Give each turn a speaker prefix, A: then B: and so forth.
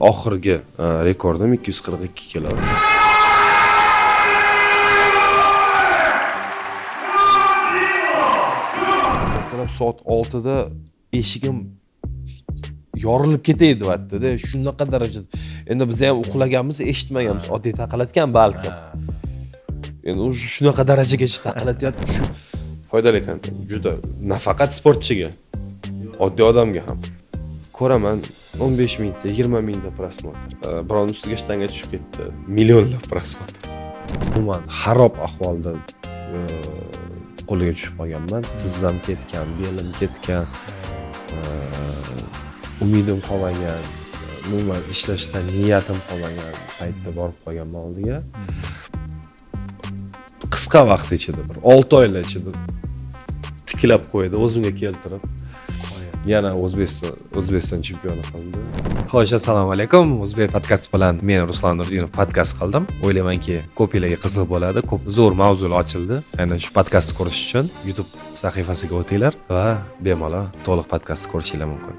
A: Oxirgi rekordim 242 kilo. Ertalab soat 6 da eshigim yorilib ketay deyapti-da, shunaqa darajada. Endi biz ham uxlaganmiz, eshitmaganmiz, oddiy taqilatgan balkim. Endi u shunaqa darajagacha taqilatyapti. Shu foydali kontent juda, nafaqat sportchiga, oddiy odamga ham. Ko'raman, 15 mingta, 20 mingta просмотр. Birovni ustiga shtanga tushib ketdi, millionlab просмотр. Umuman xarob ahvolda qo'liga tushib qolganman. Tizzam ketgan, belim ketgan, umidim qolmagan, umuman ishlashdan niyatim qolmagan paytda borib qolganman oldiga. Qisqa vaqt ichida, bir 6 oylar ichida tiklab qo'ydi, o'zimga keltirib. Yana O'zbekiston chempioni qildi.
B: Xo'sh, assalomu alaykum. O'zbek podkast bilan men, Ruslan Nuriddinov, podkast qildim. O'ylaymanki, ko'pinglarga qiziq bo'ladi. Ko'p zo'r mavzular ochildi. Aynan shu podkastni ko'rish uchun YouTube sahifasiga o'tinglar va bemalol to'liq podkastni ko'rishinglar mumkin.